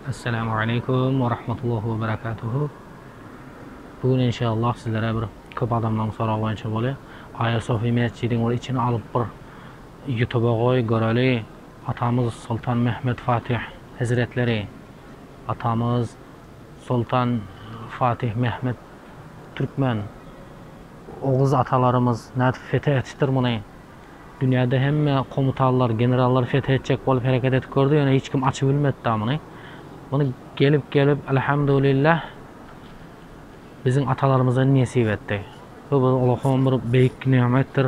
Esselamu aleýkum we rahmetullahi we berekatuhu. Bu gün inşallah sizlere bir köp adamlaryň soragy boýunça bolýar. Aýa Sofiýa mesjidiň bir içini alyp bir ýutuba goý göreli. Atamyz Soltan Mehmet Fatih hezretleri atamyz Soltan Fatih Mehmet Türkmen Oguz atalarymyz nädip fetih etipdir muny. Dünýäde hemme komutanlar, generallar fetih etjek bolup hereket edip gördi, ýöne hiç kim açyp bilmedi da muny. Muny gelip gelip Elhamdülillah biziň atalarymyza nesip etdi. Bu bir Allahym bir beýik nimetdir.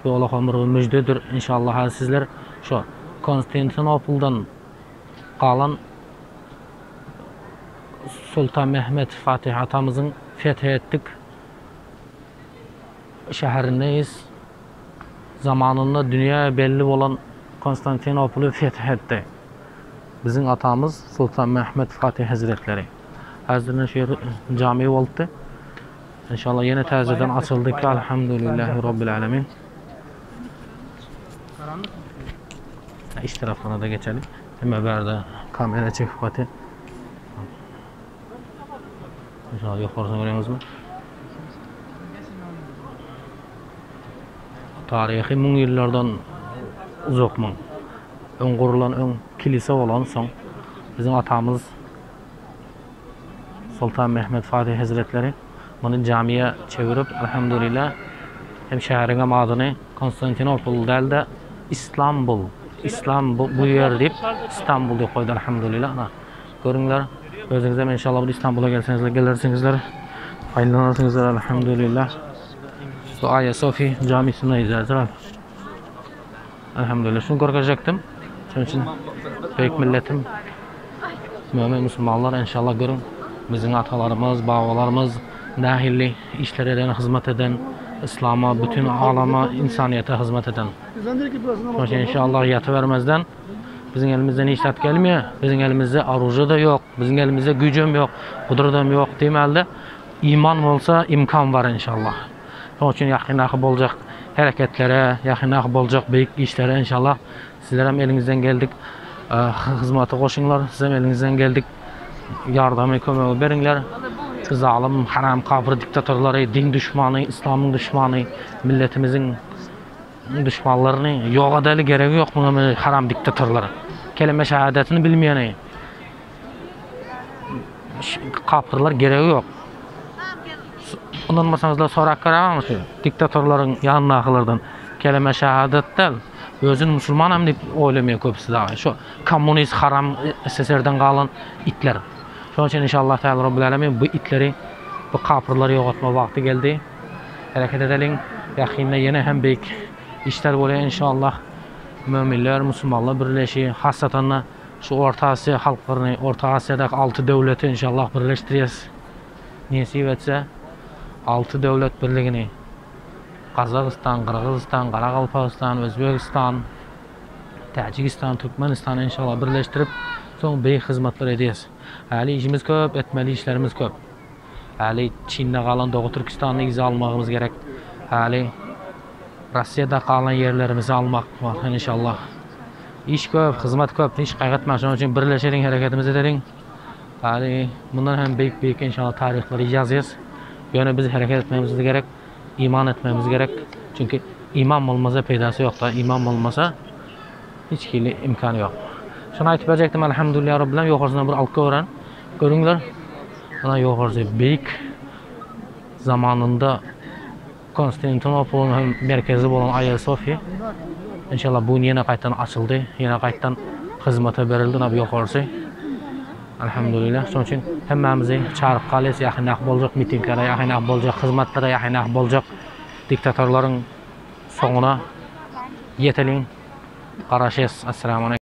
Bu Allahym bir müjdedir. Inşallah hal sizler şu Konstantinopoldan galan Sultan Mehmet Fatih atamyzyň fetih etdik şäherindeýiz. Zamanynda dünýä belli bolan Konstantinopoly feth etdi. Biziň atamyz Sultan Mehmet Fatih Hezretleri. Häzirden şu ýer jami bolupdy. Inşallah ýene täzeden açyldy. Elhamdülillahi Rabbil Alemin. İç tarafına da geçelim. Hemen bärde kamera çekip gaty. İnşallah ýokarysyny görýäňizmi? Taryhy müň ýyllardan uzak müň. Öň gurulan öň kilise bolan soň biziň atamyz Soltan Mehmet Fatih Hezretleri muny jamiýe çevirip elhamdülillah hem şäheriň hem adyny Konstantinopol däl-de Islambul, Islam bu, bu ýer diýip Istanbul diýip goýdy elhamdülillah. Ana görüňler özüňiz hem inşallah bir Istanbula gelseňizler gelersiňizler aýlanarsyňyzlar elhamdülillah. Bu Aýa Sofi jamisindeyiz häzir. Elhamdülillah şuny görkezjekdim. Şonuň üçin beýik milletim mömin musulmanlar inşallah görüň biziň atalarymyz, babalarymyz nähili işler eden, hyzmat eden, islama, bütün alama, insaniýete hyzmat eden. Şonuň üçin inşallah ýatybermezden biziň elimizden hiç zat gelmeýär. Biziň elimizde oružýa da ýok, biziň elimizde güýjem ýok, gudradam ýok diýmälde iman bolsa imkan bar inşallah. Şonuň üçin ýakyndaky boljak hereketlere, ýakyndaky boljak beýik işlere inşallah sizlerem eliňizden geldik hyzmaty goşuňlar, sizem eliňizden geldik ýardamy, kömegi beriňler. Şu zalym, haram, kafir diktatorlary, din düşmany, islamyň düşmany, milletimiziň düşmanlaryny ýok edeli geregi ýok muňa haram diktatorlara. Keleme şahadatyny bilmeýäni kapyrlar geregi ýok. Ynanmasaňyzlar sorap göräýiň şu diktatorlaryň ýanyndakylardan. Keleme şahadat däl, özüni musulmanam diýip oýlamaýar köpüsi dagy. Şu kommunist haram SSR-den galan itler. Şonuň üçin inşallah Teala Robbil Alemin bu itleri, bu kapyrlary ýok etme wagty geldi. Hereket edeliň. Ýakynda ýene hem beýik işler bolýar inşallah. Möminler, musulmanlar birleşi, hasatanda şu Orta Asiýa halklaryny, Orta Asiýadaky 6 döwleti inşallah birleşdirýäs. Nesip etse 6 döwlet birligini Gazagystan, Gyrgyzystan, Garagalpagystan, Özbegistan, Täjigistan, Türkmenistan inşallah birleşdirip soň beýik hyzmatlar edýäs. Häli işimiz köp, etmeli işlerimiz köp. Häli Çinde galan Doğu Türkistany yza almagymyz gerek. Häli Russiýada galan ýerlerimizi almak bar inşallah. Iş köp, hyzmat köp, hiç gaýgy etmäň. Şonuň üçin birleşeliň, hereketimizi edeliň. Häli mundan hem beýik-beýik inşallah taryhlary ýazýas. Ýöne biz hereket etmegimiz gerek, iman etmegimiz gerek. Çünki iman bolmasa peýdasy ýok-da, iman bolmasa hiç hili imkany ýok. Şuny aýtyp berjekdim, elhamdülillah Rabbil alamin. Ýokarsyna bir alyp gören. Görüňler. Ana ýokarsy beýik zamanynda Konstantinopolyň hem merkezi bolan Aýa Sofiýa. Inşallah bu gün ýene gaýtdan açyldy. Ýene gaýtdan hyzmata berildi na bu ýokarsy. Elhamdülillah. Şonuň üçin hemmämizi çagyryp galýas ýakyndaky boljak mitinglere, ýakyndaky boljak hyzmatlara, ýakyndaky boljak diktatorlaryň soňuna ýeteliň. Garaşýas. Assalamu aleýkum.